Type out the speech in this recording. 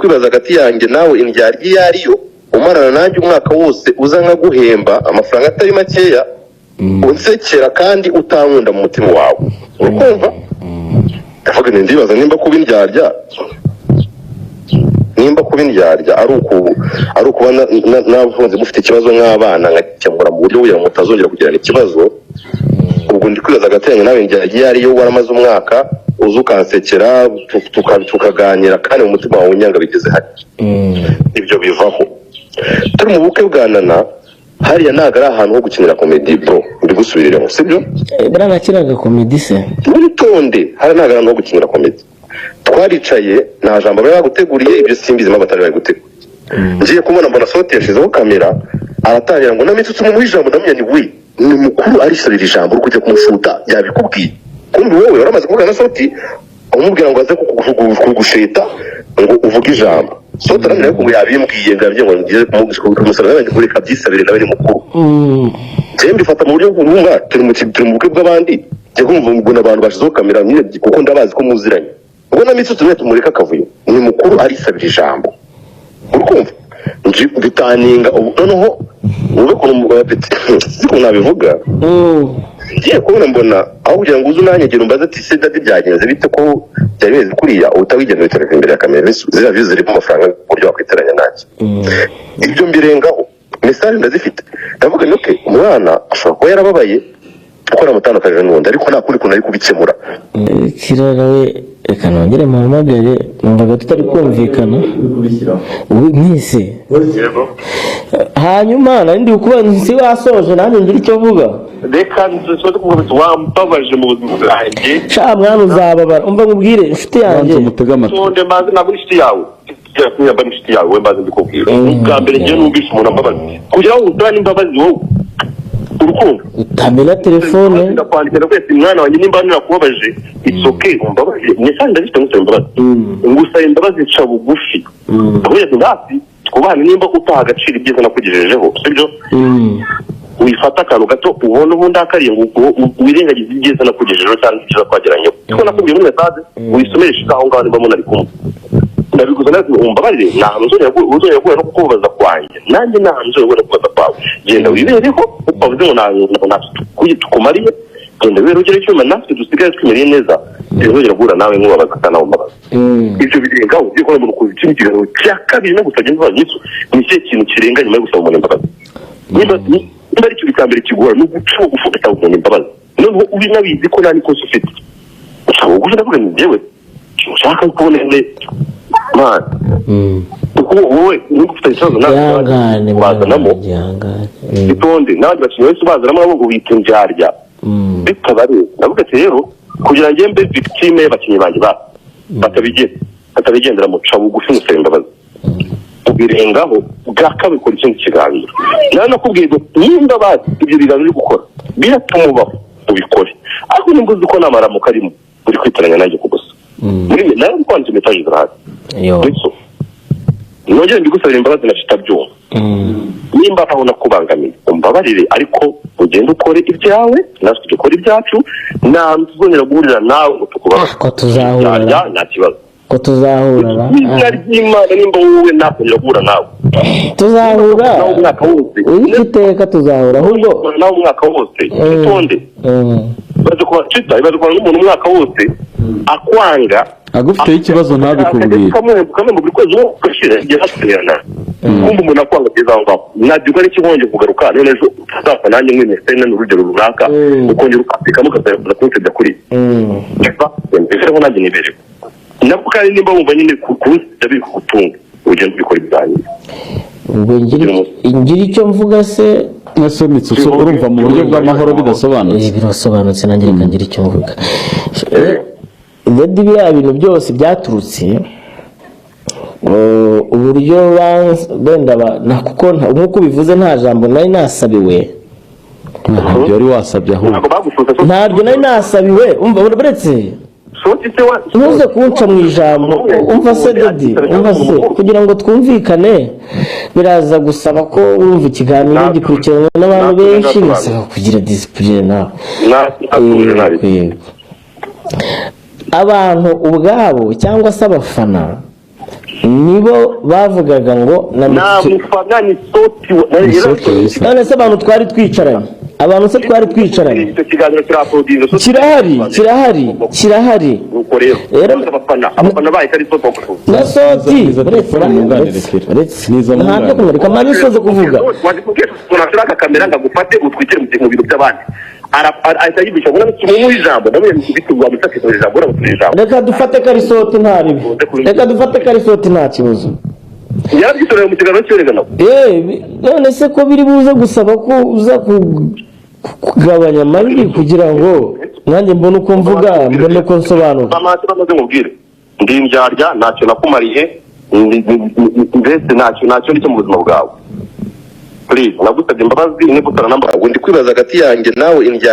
Kwibaza hagati yanjye nawe indyarya iyo ariyo, umarana nanjye umwaka wose, uza nkaguhemba amafaranga atari makeya, unsekera kandi utankunda mu mutima wawe. Urukumva, ndavuga nti ndibaza nimba kuba indyarya ari ukuba nafunze mufite ikibazo nk'abana, nkakemura mu buryo kugira ngo mutazongera kugirana ikibazo. Ubwo ndi kwibaza hagati yanjye nawe indyarya iyo ariyo, waramaze umwaka uza ukansekera, tukaganira, kandi mu mutima wawe unyanga bigeze hari. Ibyo bivaho, turi mu bukwe bwa Nana. Hariya ntabwo ari ahantu ho gukinira comedy, bro, mbigusubiriremo, sibyo? Buriya nakinaga comedy se? Witonde, hariya ntabwo ari ahantu ho gukinira comedy. Twaricaye, nta jambo bari baguteguriye, ibyo simbizi impamvu batari babiguteguriye. Ngiye kubona mbona Soti yashyizeho kamera, aratangira ngo namitsutse umuha ijambo. Ndamenya ni we, ni mukuru, arisabira ijambo, uri kujya kumushuta yabikubwiye. Kumbi wowe waramaze kuvugana na Soti, umubwira ngo aze kugusheta ngo uvuge ijambo. Soti arambwira ko ngo yabimbwiye, ngo yabwiye ngo ngiye kumusaba, ngo reka abyisabire, nawe ni mukuru. Njyewe mbifata mu buryo bw'umva turi mu bukwe bw'abandi. Njya kumva mbona abantu bashyizeho kamera nyine, kuko ndabazi ko muziranye. Ubwo na Mitsutsu nawe tumureka akavuyo, ni mukuru, arisabira ijambo. Uri kumva bitaninga ubu noneho wumve ukuntu sinzi ukuntu nabivuga. Ngiye kubona mbona aho kugira ngo uze unanyegere umbaze ati: "Se daddy, byagenze bite, ko byari bimeze kuriya?" Uhita wigenda witereka imbere ya kamera, ziriya views zirimo amafaranga ku buryo wakwiteranya nanjye. Ibyo mbirengaho, message ndazifite. Ndavuga nti: "Okay, umwana ashobora kuba yarababaye kuko namutandukanyije n'undi, ariko nta kundi kuntu ari kubikemura." Kirara we, reka nongere muhamagare, numvaga tutari kumvikana. Ubu mwese hanyuma nari ndi kukubaza si wasoje, nanjye ngira icyo mvuga. Reka nsoze kuvuga ati wambabaje mu buzima bwanjye. Sha mwana, uzababara. Umva nkubwire, inshuti yanjye. Banza umutege amatwi. Tonde mbanze, ntabwo inshuti yawe mba inshuti yawe, we mbanze mbikubwira. Ubwa mbere ngewe numvise umuntu ambabaza kugira ngo utabane imbabazi wowe, urukundo. Utamena telefone. Ndakwandikira wese, mwana wanjye, nimba narakubabaje, it's okay, umbabaje. Message ndazifite, ngusaba imbabazi, ngusaba imbabazi, nca bugufi. Ndavuga ati ndasi twubahane, nimba utaha agaciro ibyiza nakugejejeho, sibyo? Wifata akantu gato ubona ubundi akariye ngo wirengagize ibyiza nakugejejeho cyangwa ibyiza twageranyeho, kuko nakubwiye muri message, wisomereshe aho ngaho nimba munari kumwe. Ndabiguza nawe umbabarire, nta hantu uzongera guhura no kukubabaza kwanjye, nanjye nta hantu uzongera guhura no kukubaza kwawe. Genda wibereho, kuko wavuze ngo nta tukumariye. Genda wibereho, ugere icyuma, natwe dusigaye twimereye neza, ntizongera guhura nawe nkubabaza kandi nawe umbabaza. Ibyo birengaho, ugiye kubona umuntu kuza ikindi kiganiro cya kabiri no gusabye imbabazi. Yesu, ni ikihe kintu kirenga nyuma yo gusaba umuntu imbabazi? Niba ari ikintu cya mbere kigora, ni uguca bugufi ugasaba umuntu imbabazi, noneho ubinabizi ko nta n'ikosa ufite. Uca bugufi, ndavuga ni njyewe ushaka kubona ne man, kuko wowe niba ufite ikibazo nawe Ihangane. wazanamo. Mwana, ihangane. Itonde, n'abandi bakinnyi bose bazanamo nabo ngo bita indyarya bitabareba. Ndavuga ati rero kugira ngo mbe victime y'abakinnyi banjye ba batabigendera, muca bugufi musaba imbabazi, ubirengaho. Bwa kabiri ukora ikindi kiganiro, nawe nakubwiye ngo nimba bazi ibyo biganiro uri gukora biratuma ubaho, ubikore, ariko nimba uzi ko nta maramuko arimo, uri kwitiranya nanjye ku gusa muri nawe uri kwandika message zirahari. Yo. Bityo nongere mbigusabira imbabazi na kitabyumva. Nimba ntaho nakubangamiye, umbabarire, ariko ugende ukore ibyawe, natwe dukore ibyacu. Nta hantu tuzongera guhurira nawe ngo tukubabaze. Ko tuzahura? Byarya, nta kibazo. Ko tuzahura ra? Izina ry'Imana, nimba wowe nakongera guhura nawe Tuzahura. nawe umwaka wose. Wibike iteka, tuzahura ahubwo. Nawe umwaka wose, itonde. Ibaze kuba cita, ibaze kuba n'umuntu umwaka wose akwanga, agufiteho ikibazo ntabikubwire. Ukamuhemba buri kwezi, wowe ugashira igihe haterana, kumva umuntu akwanga kugeza aho ngaho, nabyuka n'ikihonge kugaruka none ejo utazapfa nanjye mwimese n'urugero runaka, ukongera ukapikamo ukazaza kunsebya kuri mbese nanjye niberewe nabwo. Kandi nimba wumva nyine kunsebya biri kugutunga, ugenda ubikora ibyanjye. Ubwo ngira icyo mvuga se? Ese Mitsutsu, urumva mu buryo bw'amahoro bidasobanutse? Birasobanutse, nanjye reka ngira icyo mvuga. Daddy, biriya bintu byose byaturutse uburyo wenda kuko nk'uko ubivuze, nta jambo nari nasabiwe. Ntabyo wari wasabye ahubwo. Ntabwo bagusutse. Ntabyo nari nasabiwe. Umva, uretse Soti se wa ntuze kunca mu ijambo. Umva se Daddy, umva se, kugira ngo twumvikane biraza gusaba ko wumva ikiganiro gikurikiranwe n'abantu benshi, birasaba kugira discipline nawe. Natuje nabi. Yego. Abantu ubwabo cyangwa se abafana Nibo bavugaga ngo na Nta Mitsutsu. mufana, ni Soti. Ni Soti wisa. None se abantu twari twicaranye, abantu se twari twicaranye? Icyo kiganiro kirauploadinze. Kirahari, kirahari, kirahari. Nuko rero Rero- abafana bahita ari Soti bakuvuga. Na Soti Niza uretse telefone mwunganire. uretse Kira. uretse Niza ntabyo mwunganire. kumurika mani usoze kuvuga. Waje kubwira ukuntu ashira akakamera ngo agufate utwikire mu bintu by'abandi. Ahita yibisha ngo namutse ijambo, nawe bitugwa musakisha ijambo, uramutse ijambo. Reka dufate karisoti, nta ribi, reka dufate karisoti, nta kibazo. Yarabyitoreye mu kiganiro cyerekana. None se ko biri buze gusaba ko uza kugabanya amajwi kugira ngo nanjye mbone uko mvuga, mbone uko nsobanura? Bamase bamaze mubwire, ndi indyarya, ntacyo nakumariye, mbese ntacyo ndicyo mu buzima bwawe. Please, nagusabye imbabazi niba utaranamba. Ndi kwibaza hagati yanjye nawe indyarya.